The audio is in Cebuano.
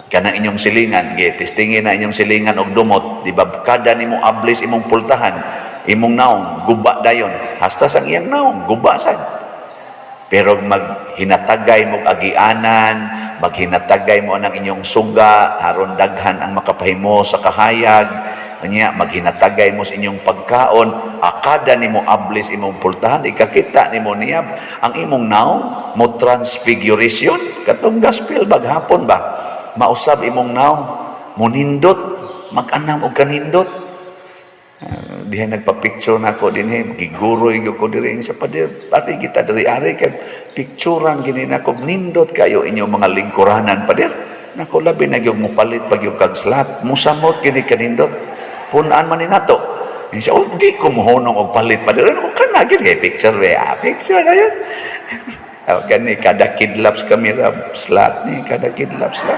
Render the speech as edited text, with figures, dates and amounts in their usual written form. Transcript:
Kanang inyong silingan, ge testingin na inyong silingan og dumot, di ba? Kada nimo ablis imong pultahan, imong naong guba dayon. Hasta sang iyang naong guba sad. Pero maghinatagay mo agianan, maghinatagay mo ang inyong suga, aron daghan ang makapahimo sa kahayag, anya maghinatagay mo sa inyong pagkaon, akada nimo ablis imong pultahan, ikakita nimo niya ang imong naong mo transfiguration. Katong gospel baghapon ba, mausab imong naong munindot, mag-anam og kanindot. Ah, diha nagpa-picture na ako dinhi, giguroy gyud ko diri sa pader. Ari kita diri, ari kay picturean gini nako. Nindot kayo inyong mga lingkuranan, pader. Nako, labi na gyud mo palit pag gyud kag slot, musamot gini kanindot. Punan man ni nato. Siya, "Oh, di ko mohunong og palit, pader." Ano kana gyud kay picture be? Ah, picture na yun. Oh, gani kada kidlaps kamera slot ni kada kidlap slot.